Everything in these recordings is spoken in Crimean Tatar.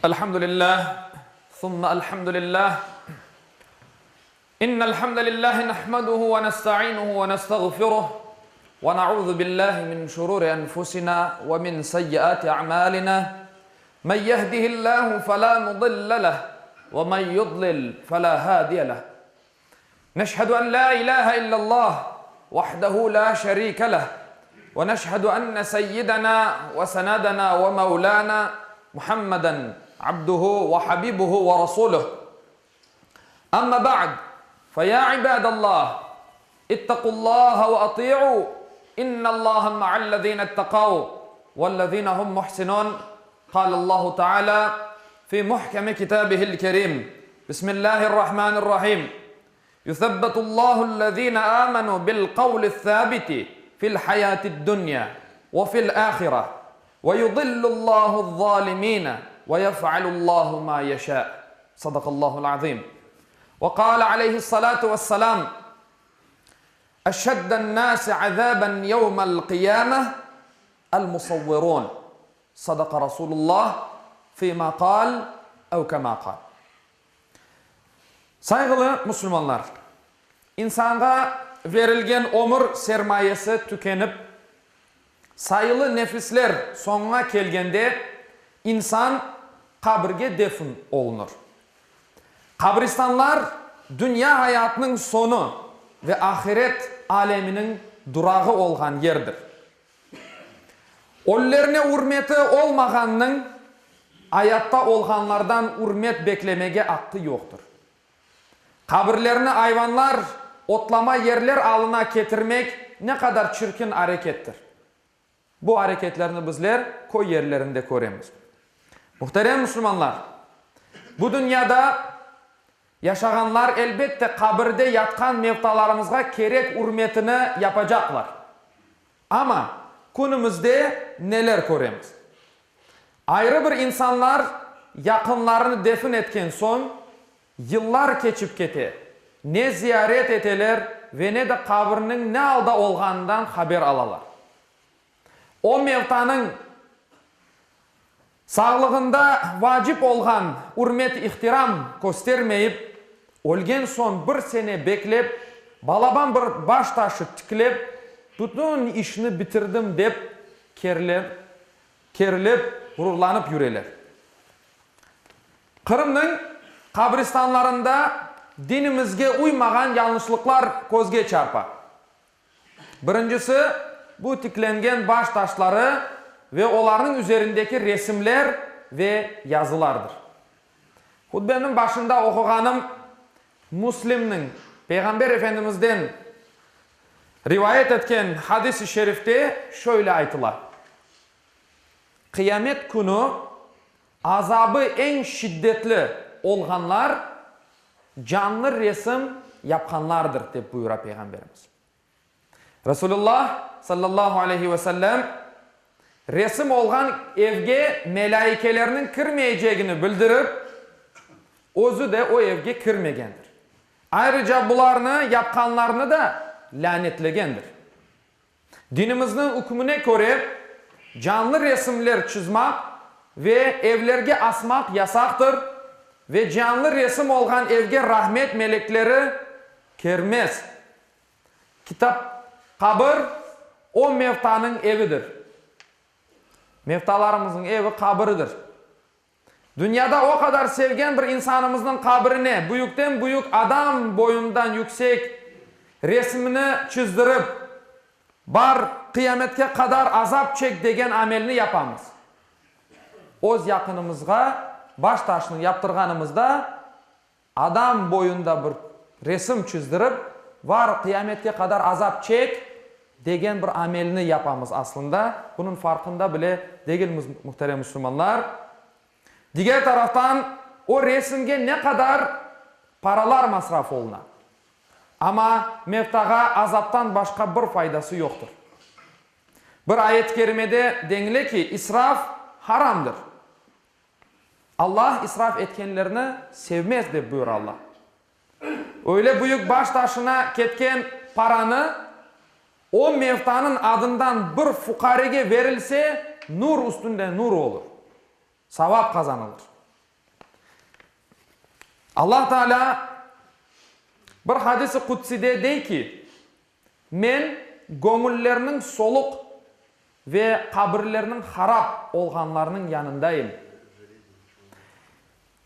الحمد لله ثم الحمد لله إن الحمد لله نحمده ونستعينه ونستغفره ونعوذ بالله من شرور أنفسنا ومن سيئات أعمالنا من يهده الله فلا مضل له ومن يضلل فلا هادي له نشهد أن لا إله إلا الله وحده لا شريك له ونشهد أن سيدنا وسندنا ومولانا محمدا عبده وحبيبه ورسوله أما بعد فيا عباد الله اتقوا الله وأطيعوا إن الله مع الذين اتقوا والذين هم محسنون قال الله تعالى في محكم كتابه الكريم بسم الله الرحمن الرحيم يثبت الله الذين آمنوا بالقول الثابت في الحياة الدنيا وفي الآخرة ويضل الله الظالمين ويفعل الله ما يشاء صدق الله العظيم وقال عليه الصلاة والسلام أشد الناس عذابا يوم القيامة المصورون صدق رسول الله فيما قال أو كما قال Sayğılı musulmanlar! İnsanğa verilgen ömür sermayesi tükenip, sayılı nefisler soñuna kelgende, insan qabirge defn olunır. Qabristanlar dünya hayatınıñ soñu ve ahiret aleminiñ durağı olğan yerdir. Ölülerine ürmeti olmağannıñ ayatta olğanlardan ürmet beklemege aqqı yoqtır. Qabirlerni ayvanlar otlama yerler alına ketirmek ne qadar çirkin arekettir. Bu areketlerni bizler köy yerlerinde köremiz. Muhterem musulmanlar! Bu dünyada yaşağanlar elbette qabirde yatqan mevtalarımızğa kerek ürmetini yapacaqlar. Amma künümizde neler köremiz? Ayrı bir insanlar yaqınlarını defin etken soñ, yıllar keçip kete, ne ziyaret eteler ve ne de qabirniñ ne alda olğanından haber alalar. O mevtanıñ sağlığında vacip olğan ürmet-ihtiram köstermeyip, ölgen soñ bir sene beklep, balaban bir baş taşı tiklep, bütün işni bitirdim dep kerilip, ğururlanıp yüreler. Qırımnıñ qabristanlarında dinimizge uymağan yañlışlıqlar közge çarpa. Birincisi, bu tiklengen baş taşları ve olarnıñ üzerindeki resimler ve yazılardır. Hutbemniñ başında oquğanım Müslimniñ Peyğamber Efendimizden rivayet etken hadis-i şerifte şöyle aytıla, Qıyamet künü azabı eñ şiddetli olğanlar canlı resim yapqanlardır, dep buyura Peyğamberimiz. Resulullah, sallallahu aleyhi ve sellem, resim olğan evge melâikelerniñ kirmeycegini bildirip, özü de o evge kirmegendir. Ayrıca bularnı yapqanlarnı da lânetlegendir. Dinimizniñ ükmüne köre, canlı resimler çızmaq ve evlerge asmaq yasaqtır ve canlı resim olğan evge rahmet melekleri kirmez. Kitap Qabir, o mevtanıñ evidir. Mevtalarımıznıñ evi qabiridir. Dünyada o qadar sevgen bir insanımıznıñ qabirine büyükten-büyük adam boyundan yüksek resimini çizdirip, bar, qıyametke qadar azap çek degen amelni yapamız. Öz yaqınımızğa baş taşnı yaptırğanımızda, Adam boyunda bir resim çizdirip, var, qıyametke qadar azap çek, degen bir amelni yapamız aslında. Bunıñ farqında bile degilmiz, muhterem musulmanlar. Diger taraftan, o resimge ne qadar paralar masraf oluna. Amma mevtağa azaptan başqa bir faydası yoqtır. Bir ayet-i kerimede denile ki, israf haramdır. Allah israf etkenlerni sevmez, dep buyura Allah. Öyle büyük baş taşına ketken paranı o mevtanıñ adından bir fuqarege verilse, nur üstünde nur olur, savap qazanılır. Allah Teala bir hadis-i qudside dey ki, Men göñüllerniñ soluq ve qabirlerniñ harap olğanlarnıñ yanındayım.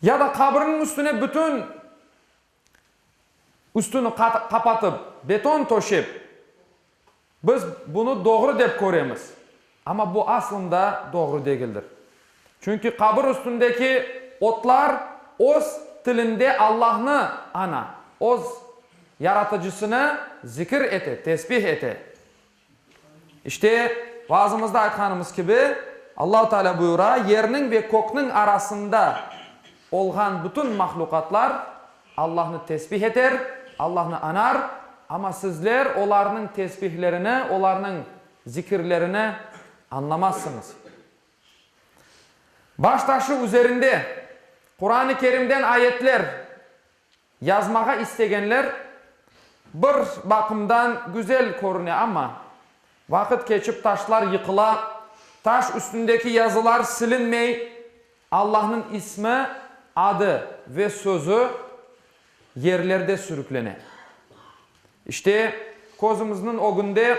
Ya da qabirniñ üstüne bütün üstüni qapatıp, beton töşep, biz bunı doğru dep köremiz. Amma bu aslında doğru degildir. Çünki qabir üstündeki otlar öz tilinde Allahnı ana, öz Yaratıcısını zikir ete, tesbih ete. İşte, vaazımızda aytqanımız kibi, Allahu Teala buyura, Yerniñ ve kökniñ arasında olğan bütün mahlüqatlar Allahnı tesbih eter, Allahnı anar, amma sizler olarnıñ tesbihlerini, olarnıñ zikirlerini añlamazsıñız. Baş taşı üzerinde Quran-ı Kerimden ayetler yazmağa istegenler bir baqımdan güzel körüne, amma vaqıt keçip taşlar yıqıla, taş üstündeki yazılar silinmey, Allahnıñ ismi, adı ve sözü yerlerde sürüklene. İşte, közümizniñ ögünde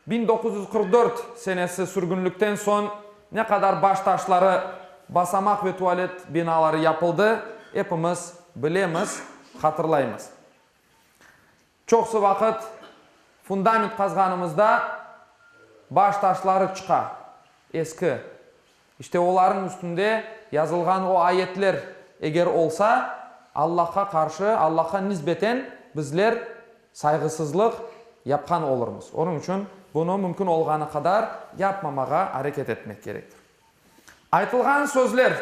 1944 senesi sürgünlikten soñ ne qadar baş taşları, basamaq ve tualet binaları yapıldı, epimiz bilemiz, hatırlaymız. Çoqusı vaqıt fundament qazğanımızda baş taşları çıqa, eski. İşte olarnıñ üstünde yazılğan o ayetler eger olsa, Allahqa qarşı, Allahqa nisbeten bizler sayğısızlıq yapqan olurmız. Onıñ içün bunı mümkün olğanı qadar yapmamağa areket etmek kerektir. Aytılğan sözler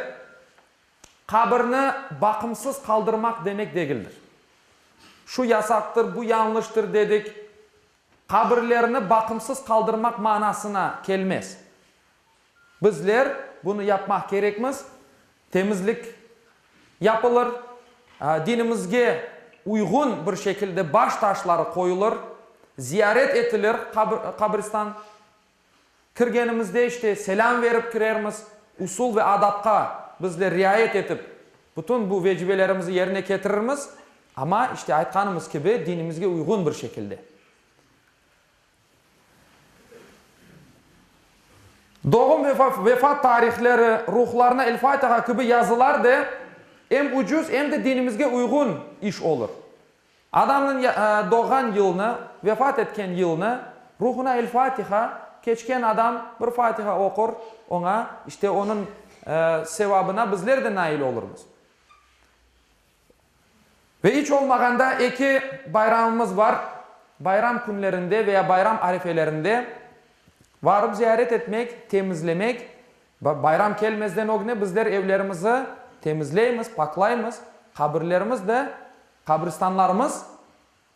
qabirni baqımsız qaldırmaq demek degildir. Şu yasaqtır, bu yañlıştır dedik, qabirlerni baqımsız qaldırmaq manasına kelmez. Bizler bunı yapmaq kerekmiz, temizlik yapılır, dinimizge uyğun bir şekilde baş taşları qoyulır, ziyaret etilir qabristan. Kirgenimizde işte selâm verip kirermiz, usul ve adapqa bizler riayet etip, bütün bu vecibelerimizi yerine ketirirmiz, amma işte aytqanımız kibi dinimizge uyğun bir şekilde. Doğum ve vefat tarihleri, ruhlarına El-Fatiha kibi yazılar de em ucuz, em de dinimizge uyğun iş olur. Adamnıñ doğğan yılını, vefat etken yılını, ruhuna El-Fatiha, keçken adam bir Fatiha oqur, oña, işte onıñ sevabına bizler de nail olurmız. Ve iç olmağanda eki bayramımız bar, bayram künlerinde veya bayram arefelerinde varıp ziyaret etmek, temizlemek. Bayram kelmezden ögne bizler evlerimizi temizleymiz, paklaymız, qabirlerimiz de, qabristanlarımız,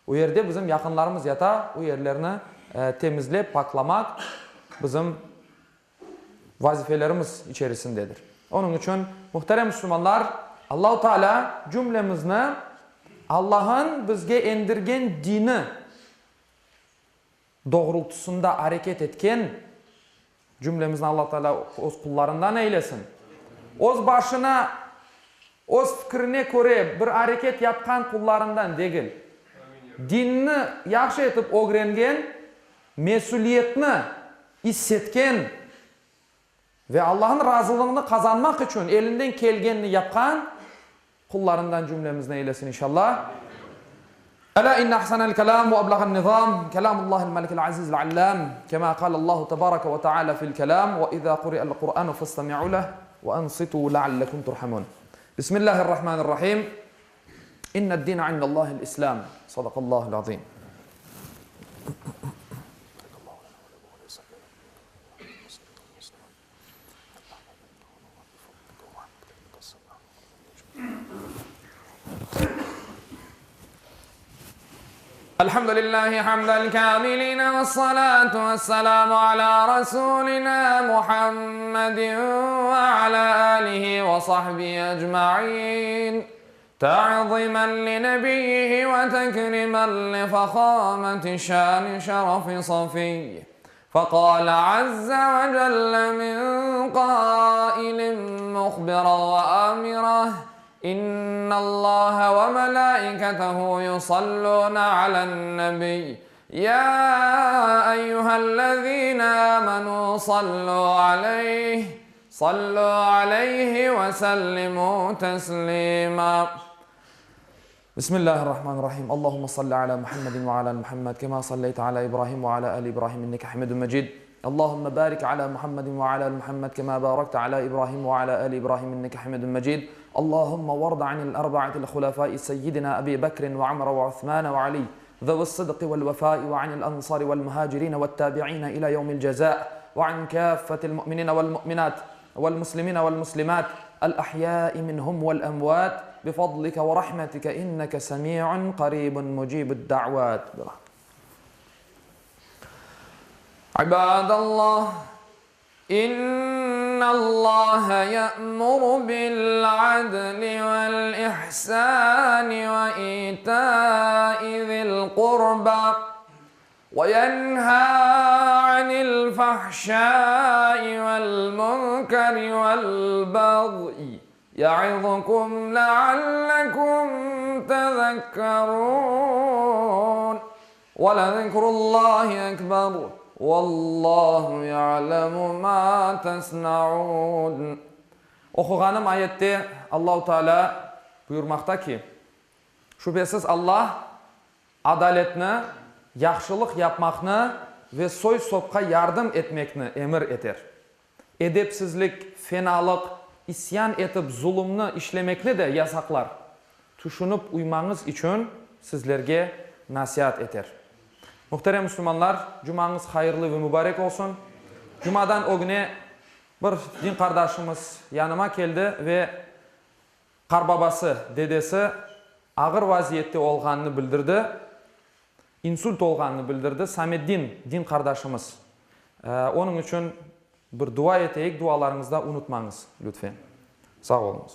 o yerde bizim yaqınlarımız yata, o yerlerni temizlep, paklamaq bizim vazifelerimiz içerisindedir. Onıñ içün, muhterem müslümanlar, Allahu Teala cümlemizni Allah'ın bizge endirgen dini doğrultusında areket etken cümlemizni Allahu Teala öz qullarından eylesin. Öz başına, öz fikrine köre bir areket yapqan qullarından degil. Dinni yahşı etip ögrengen, mesüliyetni issetken ve Allahnıñ razılığını qazanmaq içün elinden kelgenini yapqan qullarından cümlemizni eylesin inşallah. Elâ inne ahsenel kelâm ve eblağen nizâm kelâmullâhil melikil azîzil allâm kemâ kâlellâhu tebâreke ve teâlâ fil kelâm ve izâ kuri'el Kur'ânu festemi'û leh ve ansitû leallekum turhamûn. Bismillâhirrahmânirrahîm. İnned-dîne indellâhil İslâm. Sadakallâhul azîm. Elhamdülillahi hamdel kâmiline vessalâtu vesselâmu alâ rasûlinâ Muhammedin ve alâ âlihi ve sahbihi ecmaîn. Ta'zimen li nebiyyihi ve tekrimen li fehâmeti şâni şerefi safiyyi. Feqâle azze ve celle min qâilin muhbiran ve âmira. İnnallaha ve melâiketehu yusallûne alen-nebiy. Ya eyyühellezîne âmenû sallû aleyh, sallû aleyhi ve sellimû teslîmâ. Bismillahirrahmanirrahim. Allahümme salli ala Muhammedin ve ala ali Muhammed kema salleyte ala İbrahim ve ala ali İbrahim inneke Hamidun Mecid. Allahümme barik ala Muhammedin ve ala ali Muhammed kema barakte ala İbrahim ve ala ali İbrahim inneke Hamidun Mecid. Allahümme varda anil arba'atil hulefai seyyidina Ebi Bekrin ve Umar ve Uthman ve Ali zevi's-sıdqi vel-vefai ve anil ansari vel-muhacirine ve't-tabi'ine ila yevmil ceza ve an kâffetil mu'minine vel-mu'minat vel-muslimine vel-muslimat el-ahyai minhum vel-emvat bifadlike ve rahmetike inneke semi'un qaribun mucibud-da'vat. İbadallah, İnnallaha ya'muru bil-adli vel-ihsani ve ita'i zil-qurba ve yenha anil-fahşai vel-munkeri vel-bagyi ya'izukum leallekum tezekkerun. Ve lezikrullahi ekber, vallahu ya'lemu ma tesnaun. Oquğanım ayette Allahu Teala buyurmaqta ki, Şübhesiz Allah adaletni, yahşılıq yapmaqnı ve soy-sopqa yardım etmekni emir eter. Edepsizlik, fenalıq, isyan etip zulumnı işlemekni de yasaqlar. Tüşünip uymañız içün sizlerge nasiat eter. Muhterem musulmanlar, cumañız hayırlı ve mübarek olsun. Cumadan ögüne bir din qardaşımız yanıma keldi ve qarbabası, dedesi ağır vaziyette olğanını bildirdi, insult olğanını bildirdi. Sameddin din qardaşımız. Onıñ içün bir dua eteyik, dualarıñızda unutmañız, lütfen. Sağ oluñız.